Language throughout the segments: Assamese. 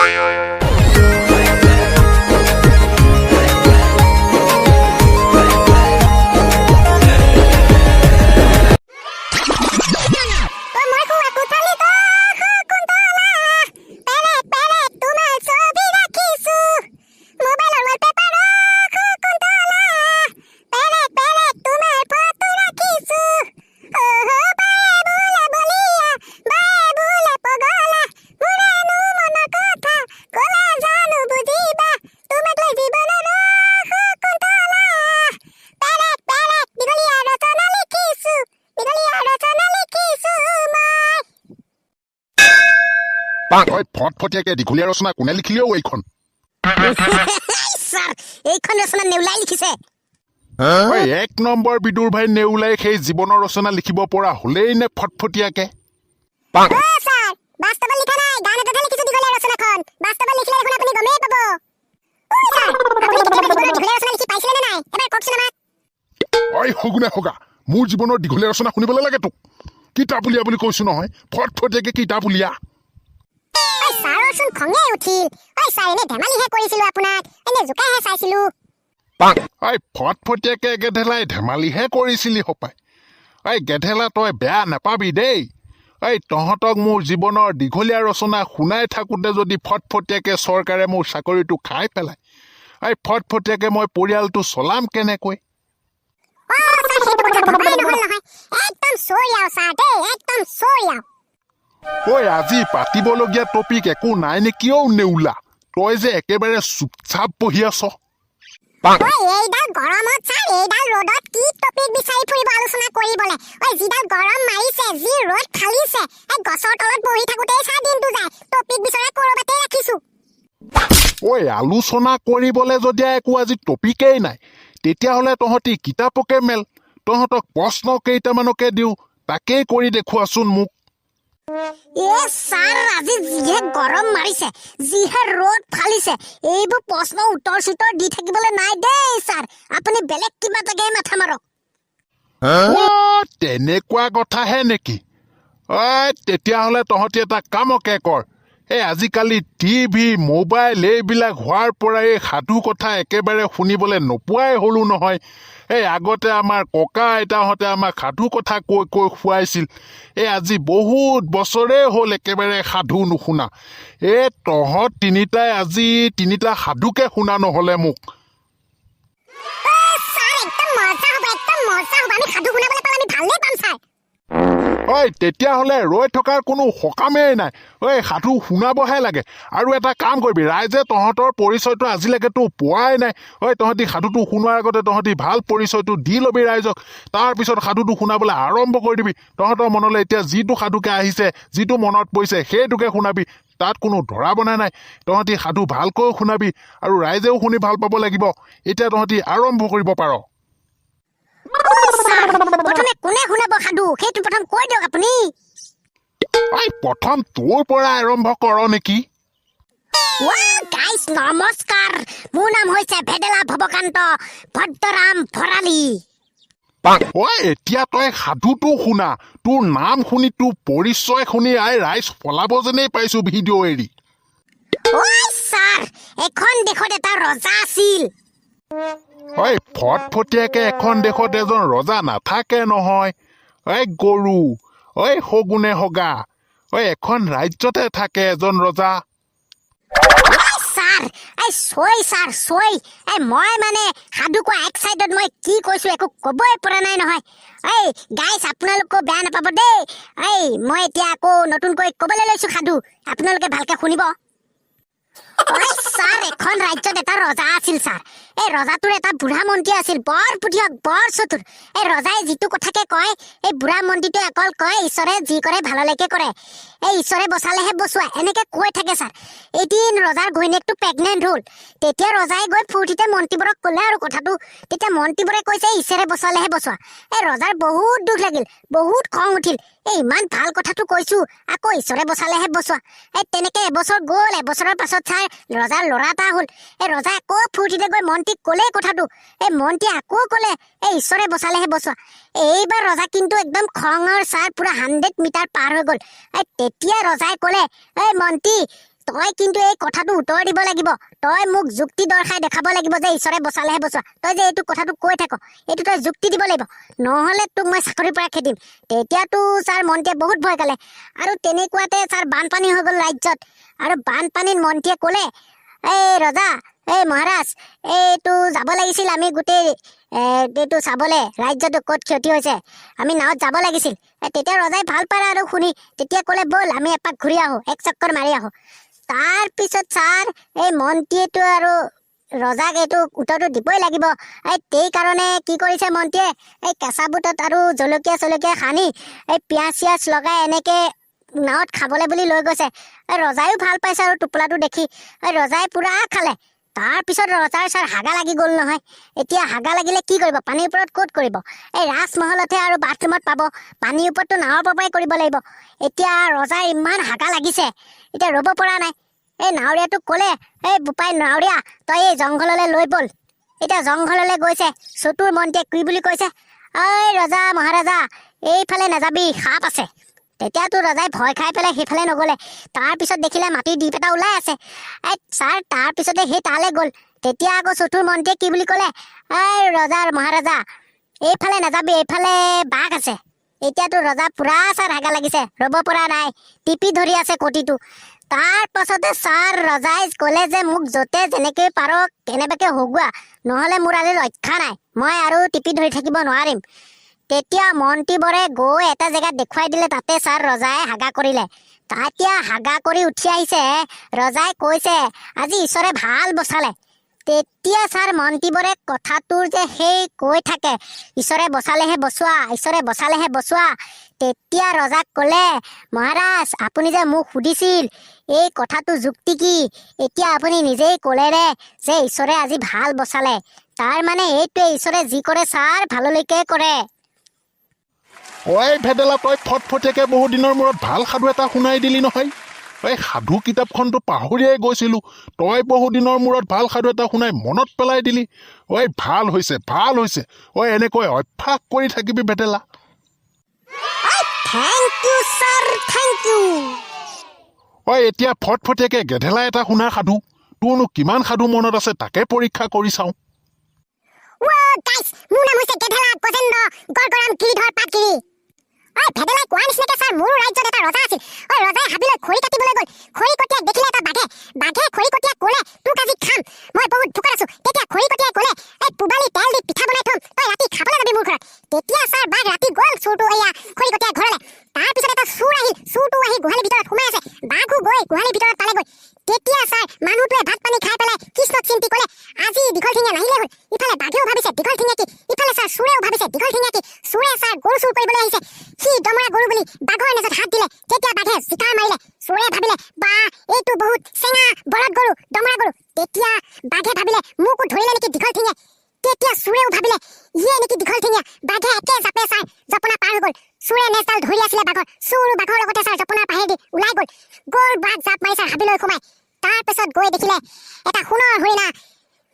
অ, মই শোৱা কোঠালিত শকুন্তলা, পেৰেক পেৰেক তোমাৰ ছবি ৰাখিছো। মোবাইলৰ ৱালপেপাৰত শকুন্তলা, পেৰেক পেৰেক তোমাৰ ফটো ৰাখিছো। অহ বায়ে বোলে বলিয়া, বায়ে বোলে পগলা, মোৰেনো মনৰ কথা ক'লে জানো বুজিবা? তোমাক লৈ জীৱনৰ শকুন্তলা, পেৰেক পেৰেক দীঘলীয়া ৰচনা লিখিছো, দীঘলীয়া ৰচনা লিখিছো মই। ঐ ফটফটীয়াকে, দীঘলীয়া ৰচনা কোনে লিখিলেও এইখন? ছাৰ, এইখন ৰচনা নেউলাই লিখিছে। ঐ এক নম্বৰ বিদুৰ ভাই নেউলাই সেই জীৱনৰ ৰচনা লিখিব পৰা হলেই নে ফটফটীয়াকে? অ ছাৰ, বাস্তৱত লিখা নাই, গান এটাতহে লিখিছো দীঘলীয়া ৰচনাখন। বাস্তৱত লিখিলে দেখোন আপুনি গমেই পাব। ঐ ছাৰ, আপুনি কেতিয়াবা জীৱনৰ দীঘলীয়া ৰচনা লিখি পাইছিলে নে নাই, এবাৰ কওকচোন আমাক। ঐ শগুনে হগা, মোৰ জীৱনৰ দীঘলীয়া ৰচনা শুনিবলৈ লাগে তোক? কিতাপ উলিয়া বুলি কৈছো নহয়, ফটফটীয়াকে কিতাপ উলিয়া। ঐ ছাৰৰচোন খঙে উঠিল। ঐ ছাৰ, এনে ধেমালিহে কৰিছিলো আপোনাক, এনে জোকাইহে চাইছিলো। ঐ ফটফটীয়াকে গেধেলাই, ধেমালিহে কৰিছিলি সপাই। ঐ গেধেলা, তই বেয়া নাপাবি দেই। ঐ তহঁতক মোৰ জীৱনৰ দীঘলীয়া ৰচনা শুনাই থাকোঁতে যদি ফটফটীয়াকে চৰকাৰে মোৰ চাকৰিটো খাই পেলায়, ঐ ফটফটীয়াকে, মই পৰিয়ালটো চলাম কেনেকৈ? অ ছাৰ, সেইটো কথা ভবাই নহ'ল নহয়। একদম চৰি আৰু ছাৰ দেই, একদম চৰি আৰু। ঐ আজি পাতিবলগীয়া টপিক একো নাই নেকি অ' নেউলা? তই যে একেবাৰে চুপচাপ বহি আছ। ঐ এইডাল গৰমত ছাৰ, এইডাল ৰ'দত কি টপিক বিচাৰি ফুৰিব আলোচনা কৰিবলে? ঐ যিডাল গৰম মাৰিছে, যি ৰ'দ ফালিছে, এই গছৰ তলত বহি থাকোঁতেই ছাৰ দিনটো যায়। টপিক বিচৰা ক'ৰবাতেই ৰাখিছো। ঐ আলোচনা কৰিবলৈ যদি একো আজি টপিকেই নাই, তেতিয়াহ'লে তহঁতি কিতাপকে মেল। তহঁতক প্ৰশ্ন কেইটামানকে দিওঁ, তাকেই কৰি দেখুৱাচোন মোক। এ ছাৰ, আজি যিহে গৰম মাৰিছে, যিহে ৰ'দ ফালিছে, এইবোৰ প্ৰশ্ন উত্তৰ চুত্তৰ দি থাকিবলৈ নাই দেই ছাৰ। আপুনি বেলেগ কিবা এটাকে মাথা মাৰক। অ, তেনেকুৱা কথাহে নেকি? ঐ তেতিয়াহ'লে তহঁতি এটা কামকে কৰ। এই আজিকালি টিভি, মোবাইল এইবিলাক হোৱাৰ পৰা এই সাধু কথা একেবাৰে শুনিবলৈ নোপোৱাই হ'লো নহয়। এই আগতে আমাৰ ককা আইতাহঁতে আমাক সাধু কথা কৈ কৈ খুৱাইছিল। এই আজি বহুত বছৰেই হ'ল একেবাৰে সাধু নুশুনা। এই তহঁত তিনিটাই আজি তিনিটা সাধুকে শুনা নহ'লে মোক। এ ছাৰ, একদম মজা হ'ব, একদম মজা হ'ব। আমি সাধু শুনাবলৈ পালে আমি ভালেই পাম ছাৰ। ঐ তেতিয়াহ'লে ৰৈ থকাৰ কোনো সকামেই নাই। ঐ সাধু শুনাবহে লাগে। আৰু এটা কাম কৰিবি, ৰাইজে তহঁতৰ পৰিচয়টো আজিলৈকেতো পোৱাই নাই। ঐ তহঁতি সাধুটো শুনোৱাৰ আগতে তহঁতি ভাল পৰিচয়টো দি ল'বি ৰাইজক, তাৰপিছত সাধুটো শুনাবলৈ আৰম্ভ কৰি দিবি। তহঁতৰ মনলৈ এতিয়া যিটো সাধুকে আহিছে, যিটো মনত পৰিছে, সেইটোকে শুনাবি। তাত কোনো ধৰা বন্ধা নাই। তহঁতি সাধু ভালকৈ শুনাবি আৰু ৰাইজেও শুনি ভাল পাব লাগিব। এতিয়া তহঁতি আৰম্ভ কৰিব পাৰ। ছাৰ, প্ৰথমে কোনে শুনাব সাধু, সেইটো প্ৰথম কৈ দিয়ক আপুনি। ঐ প্ৰথম তোৰ পৰা আৰম্ভ কৰ নেকি? ৱা গাইছ, নমস্কাৰ। মোৰ নাম হৈছে ভেদেলা ভৱকান্ত ভদ্ৰৰাম ভৰালী। ঐ এতিয়া তই সাধুটো শুনা। তোৰ নাম শুনি, তোৰ পৰিচয় শুনি আই ৰাইজ পলাব যেনেই পাইছো ভিডিঅ' এৰি। ঐ ছাৰ, এখন দেশত এটা ৰজা আছিল। ঐ ফটফটীয়াকে, এখন দেশত এজন ৰজা নাথাকে নহয়। ঐ গৰু, ঐ শগুনে হগা, ঐ এখন ৰাজ্যতে থাকে এজন ৰজা। ঐ ছাৰ, এই চৈ ছাৰ, চৈ। এই মই মানে সাধু কোৱা এক চাইডত মই কি কৈছো একো ক'বই পৰা নাই নহয়। এই গাইছ, আপোনালোকেও বেয়া নাপাব দেই। এই মই এতিয়া আকৌ নতুনকৈ ক'বলৈ লৈছো সাধু, আপোনালোকে ভালকে শুনিব। ঐ ছাৰ, এখন ৰাজ্যত এটা ৰজা আছিল ছাৰ। এই ৰজাটোৰ এটা বুঢ়া মন্ত্ৰী আছিল, বৰ বুদ্ধিয়ক, বৰ চতুৰ। এই ৰজাই যিটো কথাকে কয়, এই বুঢ়া মন্ত্ৰীটোৱে অকল কয়, ঈশ্বৰে যি কৰে ভাললৈকে কৰে, এই ঈশ্বৰে বচালেহে বচোৱা, এনেকে কৈ থাকে ছাৰ। এদিন ৰজাৰ ঘৈণীয়েকটো প্ৰেগনেণ্ট হ'ল। তেতিয়া ৰজাই গৈ ফূৰ্তিতে মন্ত্ৰীবোৰক ক'লে আৰু কথাটো। তেতিয়া মন্ত্ৰীবোৰে কৈছে, ঈশ্বৰে বচালেহে বচোৱা। এই ৰজাৰ বহুত দুখ লাগিল, বহুত খং উঠিল। এই ইমান ভাল কথাটো কৈছো, আকৌ ঈশ্বৰে বচালেহে বচোৱা। এই তেনেকে এবছৰ গ'ল। এবছৰৰ পাছত ছাৰ, ৰজাৰ ল'ৰা এটা হ'ল। এই ৰজাই আকৌ ফূৰ্তিতে গৈ মন্ত্ৰীক ক'লে কথাটো। এই মন্ত্ৰীয়ে আকৌ ক'লে, এই ঈশ্বৰে বচালেহে বচোৱা। এইবাৰ ৰজা কিন্তু একদম খঙৰ ছাৰ পুৰা 100 মিটাৰ পাৰ হৈ গ'ল। এই তেতিয়া ৰজাই ক'লে, এই মন্ত্ৰী তই কিন্তু এই কথাটো উত্তৰ দিব লাগিব। তই মোক যুক্তি দৰ্শাই দেখাব লাগিব যে ঈশ্বৰে বচালেহে বচোৱা। তই যে এইটো কথাটো কৈ থাক, এইটো তই যুক্তি দিব লাগিব, নহ'লে তোক মই চাকৰিৰ পৰা খেদিম। তেতিয়াতো ছাৰ মন্ত্ৰীয়ে বহুত ভয় খালে। আৰু তেনেকুৱাতে ছাৰ বানপানী হৈ গ'ল ৰাজ্যত। আৰু বানপানীত মন্ত্ৰীয়ে ক'লে, এই ৰজা, এই মহাৰাজ, এইটো যাব লাগিছিল আমি গোটেই এইটো চাবলৈ, ৰাজ্যটো ক'ত ক্ষতি হৈছে, আমি নাৱত যাব লাগিছিল। তেতিয়া ৰজাই ভাল পালে আৰু শুনি। তেতিয়া ক'লে, ব'ল আমি এপাক ঘূৰি আহোঁ, এক চক্কৰ মাৰি আহোঁ। তাৰপিছত ছাৰ এই মন্ত্ৰীয়েতো আৰু ৰজাক এইটো উত্তৰটো দিবই লাগিব। এই সেইকাৰণে কি কৰিছে মন্ত্ৰীয়ে, এই কেঁচা বুটত আৰু জলকীয়া চলকীয়া সানি, এই পিঁয়াজ চিয়াজ লগাই এনেকে নাৱত খাবলৈ বুলি লৈ গৈছে। এই ৰজায়ো ভাল পাইছে আৰু টোপোলাটো দেখি। এই ৰজাই পুৰা খালে। তাৰপিছত ৰজাৰ ছাৰ হাগা লাগি গ'ল নহয়। এতিয়া হাগা লাগিলে কি কৰিব? পানীৰ ওপৰত ক'ত কৰিব? এই ৰাজমহলতহে আৰু বাথৰুমত পাব। পানীৰ ওপৰততো নাৱৰ পৰাই কৰিব লাগিব। এতিয়া ৰজাৰ ইমান হাগা লাগিছে, এতিয়া ৰ'ব পৰা নাই। এই নাৱৰীয়াটোক ক'লে, এই বোপাই নাৱৰীয়া, তই এই জংঘললৈ লৈ ব'ল। এতিয়া জংঘললৈ গৈছে। চতুৰ মন্ত্ৰীয়ে কি বুলি কৈছে, ঐ ৰজা মহাৰাজা, এইফালে নাযাবি, সাপ আছে। তেতিয়াতো ৰজাই ভয় খাই পেলাই সেইফালে নগ'লে। তাৰপিছত দেখিলে মাটিৰ দ্বীপ এটা ওলাই আছে। এই ছাৰ তাৰপিছতে সেই তালৈ গ'ল। তেতিয়া আকৌ চতুৰ মন্ত্ৰীয়ে কি বুলি ক'লে, এই ৰজা মহাৰাজা, এইফালে নাযাবি, এইফালে বাঘ আছে। এতিয়াতো ৰজা পুৰা ছাৰ হাগা লাগিছে, ৰ'ব পৰা নাই, টিপি ধৰি আছে কটিটো। তাৰ পাছতে ছাৰ ৰজাই ক'লে যে মোক য'তে যেনেকৈ পাৰ কেনেবাকে হগুৱা, নহ'লে মোৰ আজি ৰক্ষা নাই, মই আৰু টিপি ধৰি থাকিব নোৱাৰিম। তেতিয়া মন্ত্ৰীবৰে গৈ এটা জেগাত দেখুৱাই দিলে, তাতে ছাৰ ৰজাই হাগা কৰিলে। তেতিয়া হাগা কৰি উঠি আহিছে, ৰজাই কৈছে, আজি ঈশ্বৰে ভাল বচালে। তেতিয়া ছাৰ মন্ত্ৰীবৰে কথাটোৰ যে সেই কৈ থাকে, ঈশ্বৰে বচালেহে বচোৱা, ঈশ্বৰে বচালেহে বচোৱা। তেতিয়া ৰজাক ক'লে, মহাৰাজ, আপুনি যে মোক সুধিছিল এই কথাটো যুক্তি কি, এতিয়া আপুনি নিজেই ক'লেৰে যে ঈশ্বৰে আজি ভাল বচালে। তাৰ মানে এইটোৱে, ঈশ্বৰে যি কৰে ছাৰ ভাললৈকে কৰে। ঐ ভেদেলা, তই ফটফটীয়াকে বহুত দিনৰ মূৰত ভাল সাধু এটা শুনাই দিলি নহয়। এই সাধু কিতাপখনতো পাহৰিয়াই গৈছিলোঁ। তই বহু দিনৰ মূৰত ভাল সাধু এটা শুনাই মনত পেলাই দিলি। ঐ ভাল হৈছে, ভাল হৈছে। ঐ এনেকৈ অভ্যাস কৰি থাকিবি ভেদেলা। Thank you sir, thank you. ঐ এতিয়া ফটফটীয়াকে গেধেলা এটা শুনা সাধু। তোৰনো কিমান সাধু মনত আছে তাকে পৰীক্ষা কৰি চাওঁ। গাইছ, মোৰ নাম হৈছে গেধেলা গজেন্দ্ৰ গড়গৰাম গিৰিধৰ পাটগিৰি। ঐ ভেদেলাই কোৱা নিচিনাকে ছাৰ মোৰো ৰাজ্যত এটা ৰজা আছিল। ঐ ৰজাই হাবিলৈ খৰি কাটিবলৈ গ'ল। খৰিকটীয়াক দেখিলে এটা বাঘে। বাঘে খৰিকটীয়াক ক'লে, তোক আজি খাম, মই বহুত ভোকত আছো। তেতিয়া খৰিকটীয়াই ক'লে, এই পূবালি তেল দি পিঠা বনাই থ'ম, তই ৰাতি খাবলৈ যাবি মোৰ ঘৰত। তেতিয়া ছাৰ বাঘ ৰাতি গ'ল চোৰটো এয়া খৰিকটীয়াৰ ঘৰলৈ। তাৰপিছত এটা চোৰ আহিল। চোৰটো আহি গোহালিৰ ভিতৰত সোমাই আছে। বাঘো গৈ গোহালিৰ ভিতৰত পালেগৈ। তেতিয়া ছাৰ মানুহটোৱে ভাত পানী খাই পেলাই কৃষ্ণক চিন্তি ক'লে, আজি দীঘল ঠেঙীয়া নাহিলে হ'ল। ইফালে বাঘেও ভাবিছে দীঘল ঠেঙীয়া কি, ইফালে ছাৰ চোৰেও ভাবিছে দীঘল ঠেঙীয়া কি। চোৰে ছাৰ গৰু চুৰ কৰিবলৈ আহিছে। সি দমৰা গৰু বুলি বাঘৰ নেজত হাত দিলে। তেতিয়া বাঘে চিকাৰ মাৰিলে। চোৰে ভাবিলে, বা এইটো বহুত চেঙা বলদ গৰু, দমৰা গৰু। তেতিয়া বাঘে ভাবিলে, মোকো ধৰিলে নেকি দীঘল ঠেঙীয়া। তেতিয়া চোৰেও ভাবিলে, ইয়ে নেকি দীঘল ঠেঙীয়া। বাঘে একে জাপে ছাৰ জপনা পাৰ হৈ গ'ল। চোৰে নেজডাল ধৰি আছিলে বাঘৰ। চোৰ বাঘৰ লগতে ছাৰ জপনাৰ বাহিৰেদি ওলাই গ'ল। গ'ল বাঘ জাপ মাৰি ছাৰ হাবিলৈ সোমাই। তাৰপিছত গৈ দেখিলে এটা সোণৰ হৰিণা।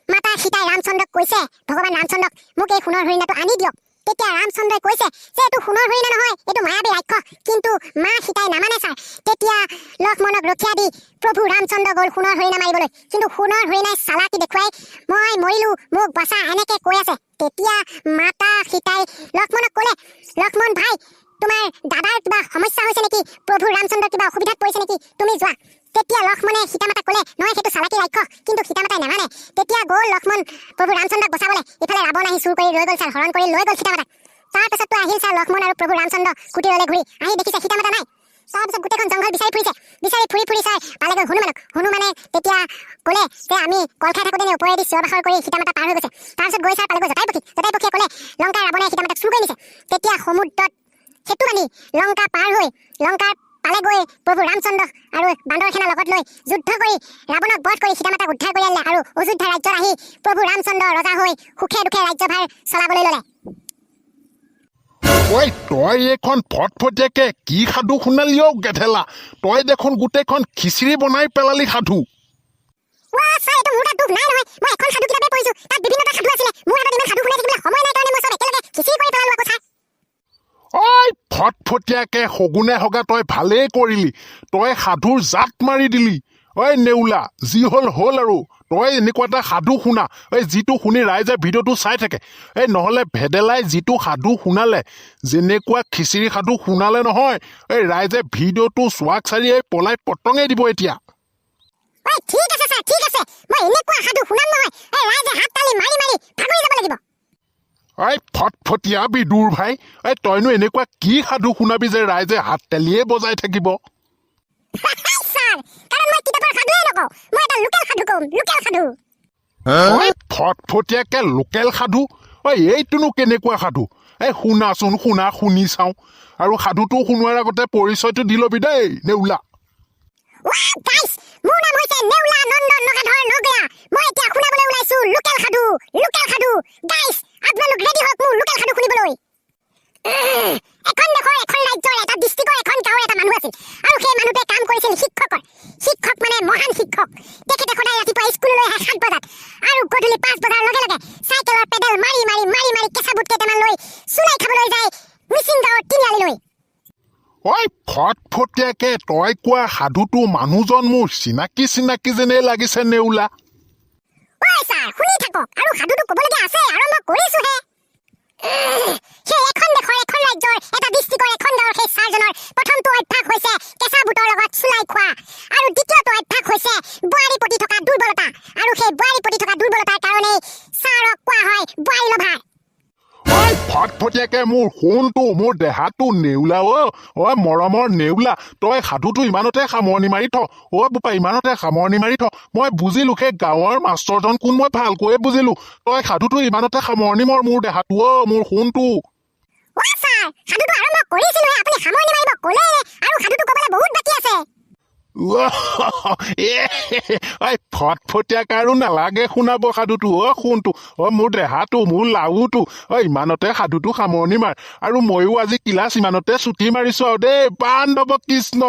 মাতা সীতাই ৰামচন্দ্ৰক কৈছে, ভগৱান ৰামচন্দ্ৰক, মোক এই সোণৰ হৰিণাটো আনি দিয়ক। তেতিয়া ৰামচন্দ্ৰই কৈছে যে এইটো সোণৰ হৰিণা নহয়, এইটো মায়াবী ৰাক্ষস। কিন্তু মা সীতাই নামানে ছাৰ। তেতিয়া লক্ষ্মণক ৰখীয়া দি প্ৰভু ৰামচন্দ্ৰ গ'ল সোণৰ হৰিণা মাৰিবলৈ। কিন্তু সোণৰ হৰিণাই চালাকি দেখুৱাই, মই মৰিলো, মোক বচা, এনেকে কৈ আছে। তেতিয়া মাতা সীতাই লক্ষ্মণক ক'লে, লক্ষ্মণ ভাই, তোমাৰ দাদাৰ কিবা সমস্যা হৈছে নেকি? প্ৰভু ৰামচন্দ্ৰ কিবা অসুবিধাত পৰিছে নেকি? তুমি যোৱা। তেতিয়া লক্ষ্মণে সীতা মাতাক ক'লে, নহয়, সেইটো চালাকি ৰাক্ষস। কিন্তু সীতা মাতাই নামানে। তেতিয়া গ'ল লক্ষ্মণ প্ৰভু ৰামচন্দ্ৰক বচাবলৈ। ইফালে ৰাৱণ আহি চুৰ কৰি লৈ গ'ল ছাৰ, হৰণ কৰি লৈ গ'ল সীতা মাতাক। তাৰপিছততো আহিল ছাৰ লক্ষ্মণ আৰু প্ৰভু ৰামচন্দ্ৰ কুটিৰলৈ ঘূৰি আহি দেখিছে সীতা মাতা নাই। তাৰপিছত গোটেইখন জংঘল বিচাৰি ফুৰিছে। বিচাৰি ফুৰি ফুৰি চাই পালেগৈ হনুমানক। হনুমানে তেতিয়া ক'লে যে আমি কল খাই থাকোঁতে ওপৰেদি চিঞৰ বাখৰ কৰি সীতা মাতা পাৰ হৈ গৈছে। তাৰপিছত গৈ ছাৰ পালেগৈ জটায়ু পক্ষী। জটায়ু পক্ষীয়ে ক'লে, লংকাৰ ৰাৱণে সীতা মাতাক চুৰ কৰি নিছে। তেতিয়া সমুদ্ৰত সেতু বান্ধি লংকা পাৰ হৈ লংকাৰ পালেগৈ প্ৰভু ৰামচন্দ্ৰ আৰু বান্দৰ সেনা লগত লৈ যুদ্ধ কৰি ৰাৱণক বধ কৰি সীতামাতাক উদ্ধাৰ কৰি আনিলে আৰু অযোধ্যা ৰাজ্যত আহি প্ৰভু ৰামচন্দ্ৰ ৰজা হৈ সুখে দুখে ৰাজ্যভাৰ চলাবলৈ ল'লে। ঐ তই এইখন ফটফটীয়াকে কি সাধু শুনালি অ' গেধেলা? তই দেখোন গোটেইখন খিচিৰি বনাই পেলালি সাধু। ৱা ছাৰ, এইটো মোৰ তাত দুখ নাই নহয়। মই এখন সাধু কিতাপে পঢ়িছো, তাত বিভিন্নটা সাধু আছিলে। মোৰ হাতত ইমান সাধু শুনাই থাকিবলৈ সময় নাই কাৰণে মই চব একেলগে খিচিৰি কৰি পেলালো আকৌ ছাৰ। ঐ ফটফটীয়াকে শগুনে হগা তই ভালেই কৰিলি। তই সাধুৰ জাত মাৰি দিলি। ঐ নেউলা, যি হ'ল হ'ল আৰু। তই এনেকুৱা এটা সাধু শুনা, এই যিটো শুনি ৰাইজে ভিডিঅ'টো চাই থাকে। এই নহ'লে ভেদেলাই যিটো সাধু শুনালে, যেনেকুৱা খিচিৰি সাধু শুনালে নহয়, এই ৰাইজে ভিডিঅ'টো চোৱাক চাৰি এই পলাই পতঙেই দিব এতিয়া। ঐ, ঠিক আছে ছাৰ, ঠিক আছে। মই এনেকুৱা সাধু শুনাম নহয়, এই ৰাইজে হাত তালি মাৰি মাৰি ভাগৰি যাব লাগিব। ঐ ফটফটীয়া বিদুৰ ভাই, এই তইনো এনেকুৱা কি সাধু শুনাবি যে ৰাইজে হাত তালিয়ে বজাই থাকিব? ছাৰ, কাৰণ মই কিতাপৰ সাধুৱে নকওঁ, মই এটা লোকেল সাধু ক'ম, লোকেল সাধু। ঐ ফটফটীয়াকে লোকেল সাধু? ঐ, এইটোনো কেনেকুৱা সাধু? এই শুনাচোন, শুনা, শুনি চাওঁ। আৰু সাধুটো শুনোৱাৰ আগতে পৰিচয়টো দি ল'বি দেই নেউলা। গাইছ, মোৰ নাম হৈছে নেউলা নন্দন নগাধৰ নগয়া। মই এতিয়া শুনাবলৈ ওলাইছো লোকেল সাধু, লোকেল সাধু। গাইছ, আপোনালোক ৰেডি হওক মোৰ লোকেল সাধু শুনিবলৈ। এখন দেশৰ, এখন ৰাজ্যৰ, এটা ডিষ্ট্ৰিক্টৰ, এখন গাঁৱৰ এটা মানুহ আছিল আৰু সেই মানুহটোৱে কাম কৰিছিল শিক্ষকৰ। শিক্ষক মানে মহান শিক্ষক। তেখেতে সদায় ৰাতিপুৱা স্কুললৈ আহে 7 বজাত আৰু গধূলি 5 বজাৰ লগে লগে চাইকেলৰ পেডেল মাৰি মাৰি মাৰি মাৰি কেঁচা বুট কেইটামান লৈ চুলাই খাবলৈ যায় মিচিং গাঁৱৰ তিনিআলিলৈ। ঐ ফটফটীয়াকে তই কোৱা সাধুটো মানুহজন মোৰ চিনাকি চিনাকি যেনেই লাগিছে নেউলা। ঐ ছাৰ, শুনি থাকক আৰু, সাধুটো ক'বলগীয়া আছে, আৰম্ভ কৰিছোহে। সেই এখন দেশৰ, এখন ৰাজ্যৰ, এটা ডিষ্ট্ৰিক্টৰ, এখন গাঁৱৰ সেই ছাৰজনৰ প্ৰথমটো অভ্যাস হৈছে কেঁচা বুটৰ লগত চুলাই খোৱা আৰু দ্বিতীয়টো অভ্যাস হৈছে বোৱাৰী প্ৰতি থকা দুৰ্বলতা। আৰু সেই বোৱাৰী প্ৰতি থকা দুৰ্বলতাৰ কাৰণেই ছাৰক কোৱা হয় বোৱাৰী লভাৰ। ঐ ফটফটীয়াকে মোৰ সোণটো, মোৰ দেহাটো নেউলা, অ অ মৰমৰ নেউলা, তই সাধুটো ইমানতে সামৰণি মাৰি থ। অ বোপা, ইমানতে সামৰণি মাৰি থ। মই বুজিলো, সেই গাঁৱৰ মাষ্টৰজন কোন মই ভালকৈয়ে বুজিলো। তই সাধুটো ইমানতে সামৰণি মৰ, মোৰ দেহাটো, অ মোৰ সোণটো। অ ছাৰ, সাধুটো আৰম্ভ কৰিছিলোহে, আপুনি সামৰণি মাৰিব ক'লে। আৰু সাধুটো ক'বলৈ বহুত বাকী আছে। ঐ ফটফটীয়াকে আৰু নালাগে শুনাব সাধুটো। অ সোণটো, অ মোৰ দেহাটো, মোৰ লাউটো, অ ইমানতে সাধুটো সামৰণি মাৰ আৰু ময়ো আজি ক্লাছ ইমানতে ছুটি মাৰিছো আৰু দেই। বান্ধৱ কৃষ্ণ।